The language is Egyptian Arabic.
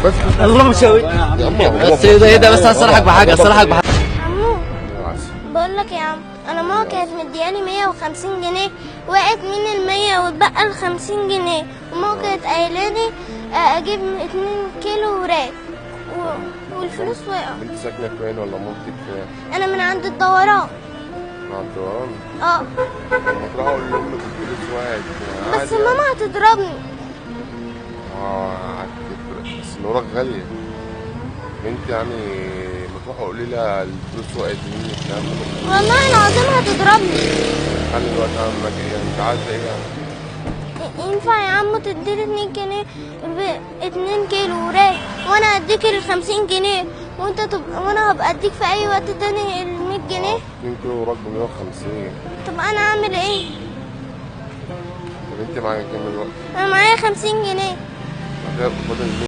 بس الله مشاوي. بس ايه ده ايه ده، بس هصرحك بحاجة، هصرحك بحاجة. عمو، بقول لك يا عم، انا ماما كانت مدياني 150 جنيه، وقعت من ال100 واتبقى ال50 جنيه، وماما كانت قايلالي اجيب 2 كيلو وراك والفلوس وقعوا. انت ساكنة فين ولا مامتك فين؟ انا من عند الدوران. مع الدوران؟ اه. لما تروح اقول لامك الفلوس وقعت. بس عادي يعني. ماما هتضربني. اه بس الوراك غالية انت يعني، ما تروح قولي لها الفلوس وقعت مني، الكلام ده. والله العظيم هتضربني. خلي الوقت عمك ايه يعني، انت عايزة ايه يعني؟ ينفع يا عمو تديني 2 جنيه 2 كيلو وراك، وانا اديك ال50 جنيه، وانت تبقى وانا هبقى اديك في اي وقت تاني ال100 جنيه. 2 كيلو وراك ب 150. طب انا اعمل ايه؟ طب انت معاك كام دلوقتي؟ انا معايا 50 جنيه. ما فاضل.